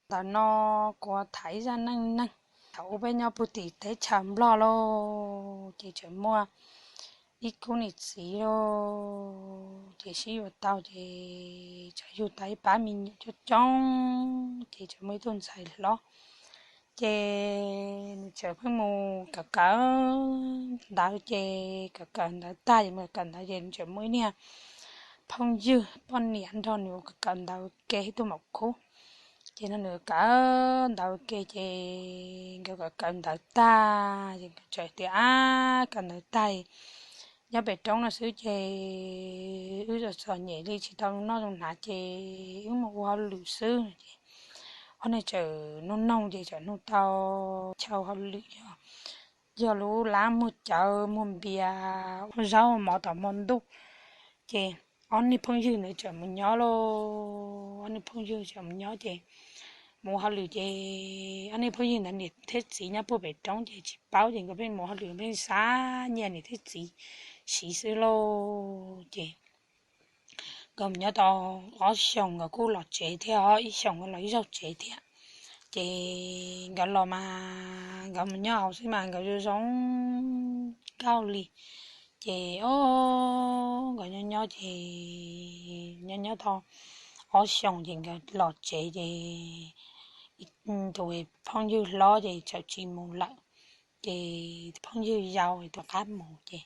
Ntawm no kuv tham ib zaj neej neeg. Thaum ub peb nyob puag tim teb chaws Nplog lauj, ces tseem muaj ib khub niam txiv lauj, ces sib yuav tau ces txawm yug tau ib pab me nyuam coob coob, ces txawm muaj ib tug ntxhais hlob, ces nws txawm pheej mus kawm kawm ntawv, ces kawm kawm ntawv tag ces mus kawm ntawv ces nws txawm muaj ib niag phooj ywg poj niam nrog nws ua kawm kawm ntawv ua ke ib tug maum khub. Ces nws kawm ntawv ua ke ces nkawd kawm kawm ntawv tag ces nkawd txawm tias, Ab, kawm ntawv tag nyob pem roob no xwb ces wb txom txom nyem li tsis tau noj zoo hnav ces wb mus ua hauj lwm xwb. Ces ob niag txawm nug noog ces txawm nug tau chaw hauj lwm yog, yog lub lab muag cawv muag npias ua zaub mov tom hmo ntuj. Ces ob niag phooj ywg ntawd txawm mus nyob lauj, ob niag phooj ywg txawm mus nyob ces mus ua hauj lwm ces ob niag phooj ywg ntawd niam thiab txiv nyob puag pem roob ces tsis paub ces nkawd pheej mus ua hauj lwm pheej xa nyiaj niam thiab txiv siv xwb lauj. Ces nkawd mus nyob tau ob xyoos nkawd kuj los tsev thiab, ib xyoos nkawd los ib zaug tsev thiab. Ces nkawd los mas nkawd mus nyob hauv xwb mas nkawd zoo zoo nkauj li. Ces o, nkawd nyob nyob ces nyob nyob tau ob xyoos ces nkawd los tsev ces tus phooj ywg hlob ces txawm tsis mus lawm. Ces phooj ywg yau tus qab mus ces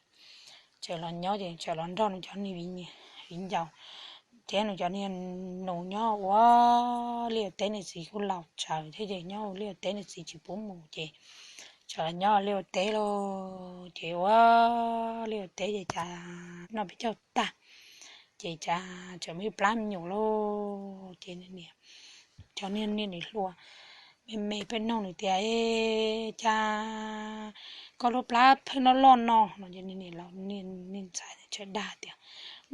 txawm los nyob ces txawm los nrog nws cov niag viv ncaus thiab nws cov niag nus nyob ua liaj ua teb, niam txiv kuj laus tsawv thiab ces nyob ua liaj ua teb niam txiv tsis pub mus ces txawm los nyob ua liaj ua teb lauj. Ces ua liaj ua teb ces cas noj peb caug tag ces cas txawm muaj ib plab me nyuam lauj. Ces cov niag niam hluas me me pheej nug nws tias, Cas koj lub plab pheej loj loj no? No ces niag ntxhais txawm dag tias,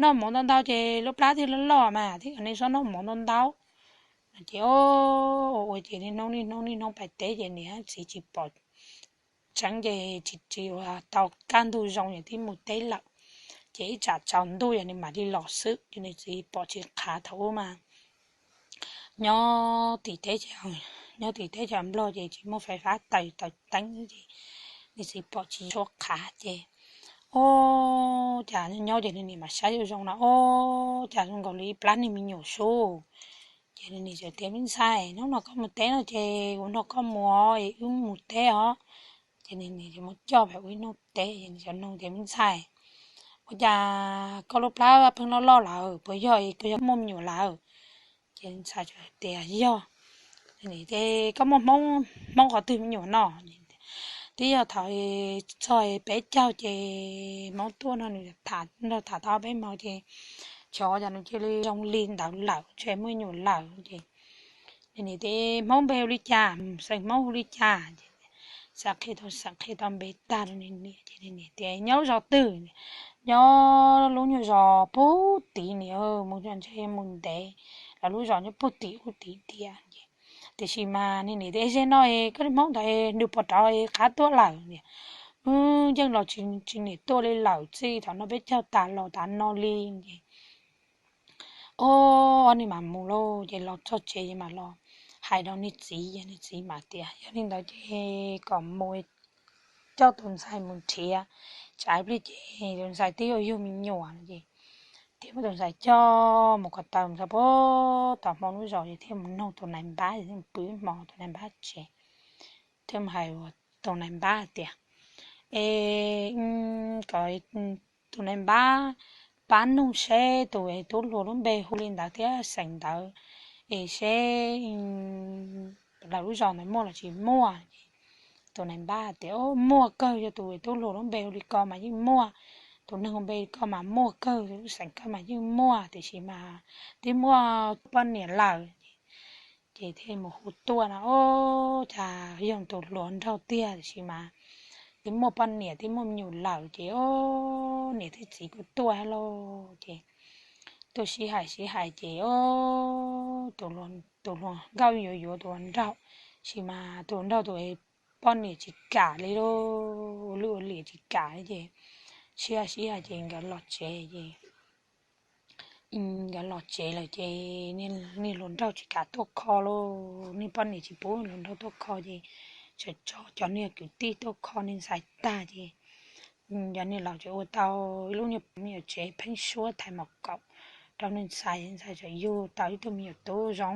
Noj mov ntau ntau ces lub plab thiaj loj loj mas, thiab nej txhob noj mov ntau ntau. No ces ua ua ces niaj hnub niaj hnub niaj hnub pais teb ces niam txiv tsis pom tseeb ces tsis tsis ua tau kaj ntug zoo ces twb mus teb lawm. Ces ib tsam tsaus ntuj yog nws mam li los xwb ces nws txiv pom tsis qhav thaum ub mas nyob tim teb chaws, nyob tim teb chaws Nplog ces tsis muaj fais fab taws taws teeb ces nws txiv pom tsis tshua qhav ces o, cas nyob nyob ces nws niam mam saib zoo zoo no o, cas zoo nkaus li ib plab niag me nyuam sub. Ces nws niam txawm tias, Me ntxhais, hnub no koj mus teb no ces kuv nrog koj mus es wb mus teb os. Ces nws niam muab coj pem ua ib hnub teb ces nws txawm nug tias, Me ntxhais, ua cas koj lub plab pheej loj loj lawm, puas yog koj yog muaj me nyuam lawm? Ces ntxhais tias, Yog. Ces, Koj muaj Hmoob qhov twg me nyuam no? Twb yog thaum txog peb caug ces Hmoob tuaj no nws nrog tham tau peb hmo ces xyov cas nws cia li zoo li ntawd lawm, ntshe muaj me nyuam lawm. Ces nws niam tias, Hmoob npe hu li cas, xeem Hmoob hu li cas? Ces xav qhia tau xav qhia tau npe tag rau nws niam ces nws niam tias, Nyob lub zos twg? Nyob lub nyuag zos puag tid niam, mus ntshe mus ntev, lawv lub zos nyob puag tim ub tid tiag. Ces tiam sis mas nws niam tias, Ze no koj li Hmoob ntawd nws puas rov qab tuaj lawm? Tias, Yeej los tsis niam tuaj li lawm, txij thaum no peb caug tas los tas no li. Ces o, ob niag mam mus lauj. Ces los txog tsev ces mam los hais rau niag txiv, niag txiv mam tias, Yog li ntawd ces kom mus coj tus ntxhais mus nrhiav, tsam ib pliag ces tus ntxhais twb yuav yug me nyuam no. Ces thiaj muab tus ntxhais coj mus ko taw mus txog puag tom Hmoob lub zos ces thiaj mus noog tus nais npab, thiaj mus pw ib hmo tus nais npab tsev. Thiaj mus hais tus nais npab hais tias, Es kom tus nais npab pab nug seb tus tub hluas lub npe hu li ntawd thiab xeem ntawd es seb lawv lub zos ntawd muaj los tsis muaj. Tus nais npab hais tias, Muaj kawg, yog tus tub hluas lub npe hu li ko mas yeej muaj, tus neeg hu npe ko mas muaj kawg, lub xeem ko mas yeej muaj, tiam sis mas twb muaj poj niam lawm. Ces thiaj mus hu tuaj no, Ub, cas yog tus hluas nraug tiag, tiam sis mas twb muaj poj niam twb muaj me nyuam lawm ces o, niam thiab txiv kuj tuaj thiab lauj. Ces tuaj sib hais sib hais ces o, tus hluas nkauj yuav yuav tus hluas nraug, tiam sis mas tus hluas nraug tus poj niam tsis kam li lauj, ua lwj ua liam tsis kam li ces sib hais sib hais ces nkawd los tsev ces nkawd los tsev lawm ces niag hluas nraug tsis kam tuaj kho lauj, niag poj niam tsis pub hluas nraug tuaj kho ces txawm tso cov niag kwv tij tuaj kho niag ntxhais tag ces cov niag laus txawm ua tau ib lub nyuag me nyuam tsev pheeb suab thaiv mos kaum rau niag ntxhais, ntxhais txawm yug tau ib tug me nyuam tub zoo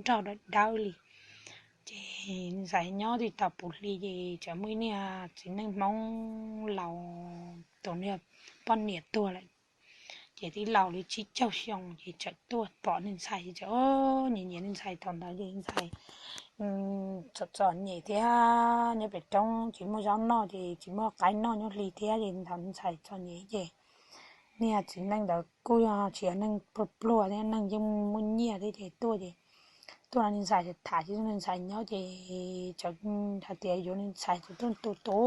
nraug dawb dawb li. Ces ntxhais nyob tau puv hli ces txawm muaj ib niag txiv neej Hmoob laus, tus niag poj niam tuag lawm ces twb laus li tsib caug xyoo ces txawm tuaj pom niag ntxhais ces nyiam nyiam niag ntxhais. Thaum ntawd ces ntxhais txom txom nyem thiab nyob pem roob tsis muaj zaub noj ces tsis muaj qaib noj nyob hli thiab ces thaum ntxhais txom nyem ces niag txiv neej ntawd kuj yog tsis yog neeg pluag pluag thiab, neeg yeej muaj nyiaj thiab ces tuaj ces tuaj no niag ntxhais tham tsis tau niag ntxhais nyob ces txawm hais tias yuav niag ntxhais, txawm tuaj tu tu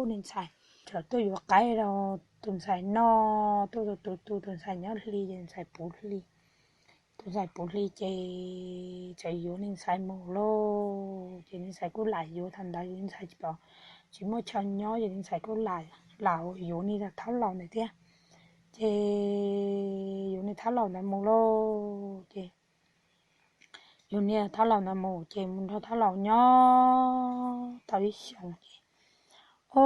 niag ntxhais, txawm tuaj yuav qaib rau tus ntxhais noj, tuaj tu tu tu tus ntxhais nyob hli ces ntxhais puv hli. Tus ntxhais puv hli ces txawm yuav niag ntxhais mus lauj. Ces niag ntxhais kuj lam yuav, thaum ntawd niag ntxhais tsis pom, tsis muaj chaw nyob ces niag ntxhais kuj lam yuav niag thab laus ntawd thiab. Ces yuav niag thab laus ntawd mus lauj. Ces yuav niag thab laus ntawd mus ces mus nrog thab laus nyob tau ib xyoos ces, o,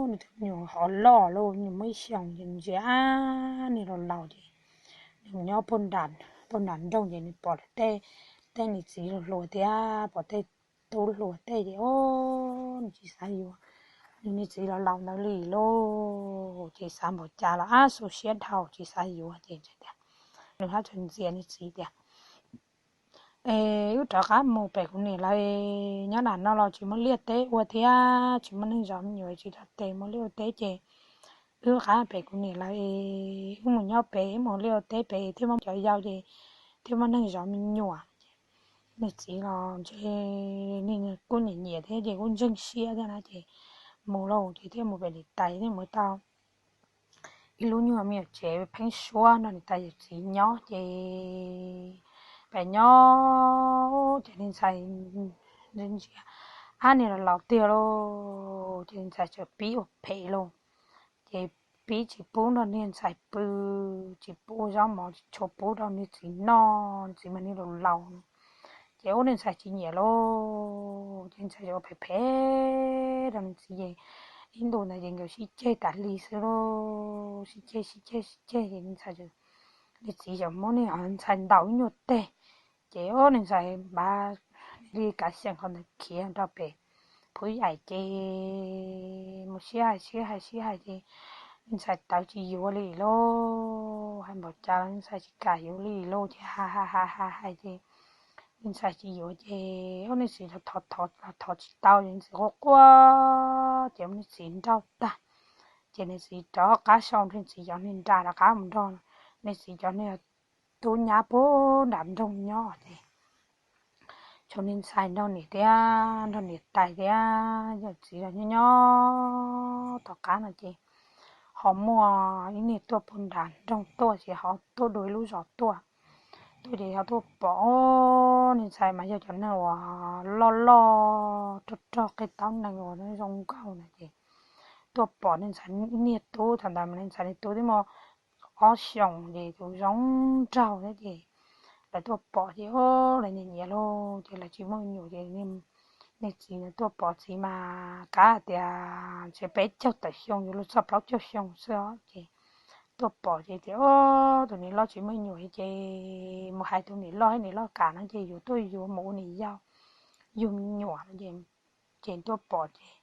nws tus me nyuam hov loj lauj, me nyuam muaj ib xyoos ces ntsia niag laus laus ces nws mus nyob puag nram nroog ces nws pom tej, tej niag txiv hluas hluas thiab pom tej tub hluas tej ces, o, nws tsis xav yuav nws niag txiv laus laus ntawd li lauj. Ces xav npaum cas los ab xu siab dhau tsis xav yuav ces tias, nws hab txawm ntxias nws txiv tias, es wb rov qab mus pem kuv niam lawv, nyob nram no los tsis muaj liaj teb ua thiab tsis muaj neeg zov me nyuam, tsis tau tes mus liaj ua teb ces wb rov qab pem kuv niam lawv, wb mus nyob pem, wb mus liaj ua teb pem thiaj muaj cov yau ces thiaj muaj neeg zov me nyuam. Nws txiv los ntshe nws kuj nyiam nyiam thiab ces kuj ntseeg siab thiab na ces mus lauj. Ces thiaj mus pem niam tais, thiaj mus tau ib lub nyuag me nyuam tsev pheeb suab nrog niam tais yawm txiv nyob ces pem nyob ces niag ntxhais ntsia, ab, niag laus laus tiag lauj, ces niag ntxhais txawm pib ua phem lauj. Ces pib tsis pub nrog niag ntxhais pw, tsis pub ua zaub mov, tsis tshua pub rau niag txiv noj, txiv mas niag laus laus. Ces ua niag ntxhais tsis nyiam lauj, ces ntxhais txawm ua phem phem rau niag txiv ces ib ntu ntawd ces nkawd sib ceg tas li xwb lauj, sib ceg sib ceg sib ceg ces niag ntxhais, niag txiv txawm muab niag ntxhais ntaus ib nyuag teg. Ces ua niag ntxhais npaj li kav xyeem qhov ntawd khiav rau pem phub yaim ces mus sib hais sib hais sib hais ces niag ntxhais tawv tsis yuav li lauj, hais npaum cas los niag ntxhais tsis kam yuav li lauj. Ces hais hais hais hais ces niag ntxhais tsis yuav ces ua niag txiv los thov los thov tsis tau ces niag txiv quaj quaj ces ua niag txiv nrauj tag. Ces niag txiv rov qab sau niag txiv cov niag nra rov qab mus nrog niag txiv cov niag tub nyab puag nram nroog nyob ces tshuav niag ntxhais nrog niam thiab nrog niam tais thiab yawm txiv los nyob nyob. Tom qab no ces ho muaj ib niag tuaj puag nram nroog tuaj ces ho tuaj dua ib lub zos tuaj. Tuaj ces ho tuaj pom niag ntxhais mas yog cov neeg uas loj loj rog rog qig taub nees uas zoo nkauj na ces tuaj pom niag ntxhais niag tub, thaum ntawd mas niag ntxhais niag tub twb muaj ob xyoos ces tus zoo nraug thiab ces lawv tuaj pom ces lawv nyiam nyiam lauj ces lawv tsis muaj me nyuam ces niag txiv ntawd tuaj pom txiv mas kav tias ntshe peb caug tawm xyoo yuav luag txog plaub caug xyoo xwb os ces tuaj pom ces tias, o, tus niam loj tsis muaj me nyuam ces mus hais tus niam loj, niam loj kam no ces yuav tuaj yuav mus ua niam yau yug me nyuam no ces, ces tuaj pom ces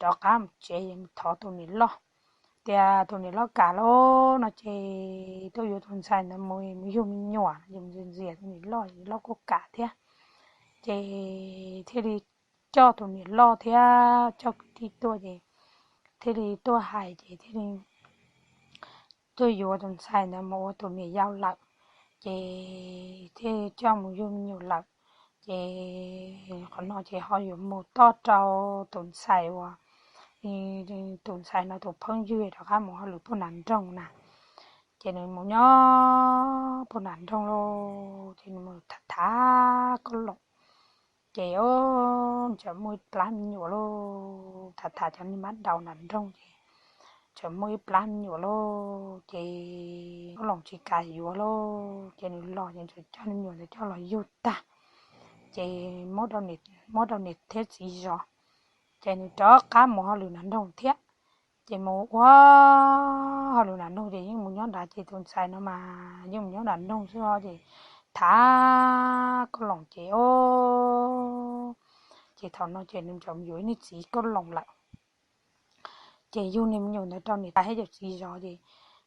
rov qab mus tsev es mus thov tus niam loj tias tus niam loj kam lauj no ces tuaj yuav tus ntxhais ntawd mus, mus yug me nyuam no ces mus ntxias tus niam loj, niam loj kuj kam thiab. Ces thiaj li coj tus niam loj thiab coj kwv tij tuaj ces thiaj li tuaj hais ces thiaj li tuaj yuav tus ntxhais ntawd mus ua tus niam yau lawm, ces thiaj coj mus yug me nyuam lawm. Ces qhov no ces ho yuav mus toj rau tus ntxhais uas, tus ntxhais no tus phooj ywg rov qab mus hauj lwm puag nram nroog na. Ces nws mus nyob puag nram nroog lauj, ces nws mus tham tham koj los, ces o, txawm muaj ib plab me nyuam lauj, tham tham cov niag mab daus nram nroog ces txawm muaj ib plab me nyuam lauj, ces Kauj Loos tsis kam yuav lauj, ces nws los ces txawm coj me nyuam ntawd coj los yug tag, ces muab rau niam thiab txiv zov, ces nws rov qab mus hauj lwm nram nroog thiab. Ces mus ua hauj lwm nram nroog ces yeej mus nyob nrad, ces tus ntxhais no mas yeej mus nyob nram nroog xwb os, ces tham Kauj Loos ces o, ces thaum no ces nws txawm mus yuav ib niag txiv Kauj Loos lawm. Ces yug niag me nyuam ntawd rau niam tais thiab cov txiv zov ces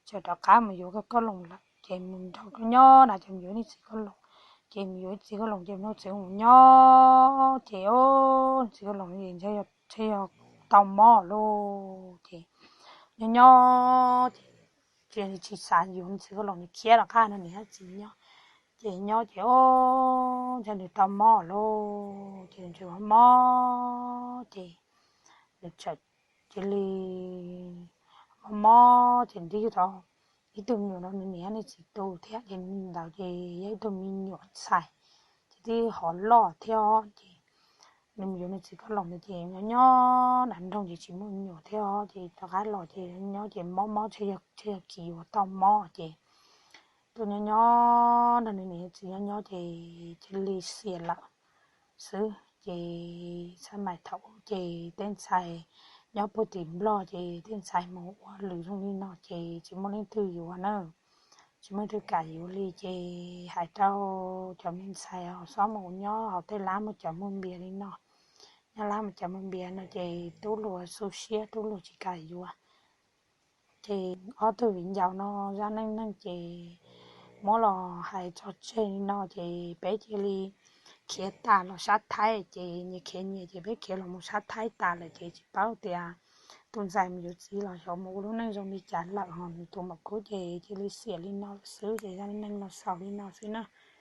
txawm rov qab mus yuav Kauj Loos lawm, ces mus nrog nyob nrad ces mus yuav ib niag txiv Kauj Loos. Ces mus yuav ib txiv Kauj Loos ces mus nrog txiv Kauj Loos nyob ces o, txiv Kauj Loos ces ntshe yog tau mob lauj, ces nyob nyob ces tsis xav yuav txiv Kauj Loos, nws khiav rov qab nrog niam txiv nyob. Ces nyob ces o, ntshe nws tau mob lauj, ces nws tseem mob ces nws txawm cia li mob mob ces nws twb yug tau ib tug me nyuam rau nws niam nws txiv tu thiab, ces ntawd ces yog ib tug me nyuam ntxhais, ces twb hov loj thiab os, ces nws mus yuav nws txiv Kauj Loos ntawd ces nyob nyob nram nroog ces tsis muaj me nyuam thiab os, ces rov qab los ces nyob ces mob mob, ntshe yog kis uas tau mob ces tuaj nyob nyob nrog nws niam txiv nyob nyob ces cia li xiam lawm xwb. Ces xab mais thaum ub ces tej ntxhais nyob puag tim Nplog ces tej ntxhais mus ua hauj lwm zoo li no ces tsis muaj leej twg yuav na, tsis muaj leej twg kam yuav li. Ces hais rau cov me ntxhais xob mus nyob hauv tej lab muag cov muag npias li no, nyob lab muag cov muag npias no ces tub hluas xu siab, tub hluas tsis kam yuav. Ces ob tug viv ncaus no zaj neej neeg ces muab los hais tso tseg li no ces peb cia li khiav tas los sab Thaib, ces nyias khiav nyias ces peb khiav los mus sab Thaib tas lawm ces tsis paub tias tus ntxhais mus yuav txiv los xyov mus ua lub neej zoo li cas lawm, ho nws tus maum kub ces cia li xiam li no lawm xwb. Ces zaj neej neeg no xaus li no xwb na.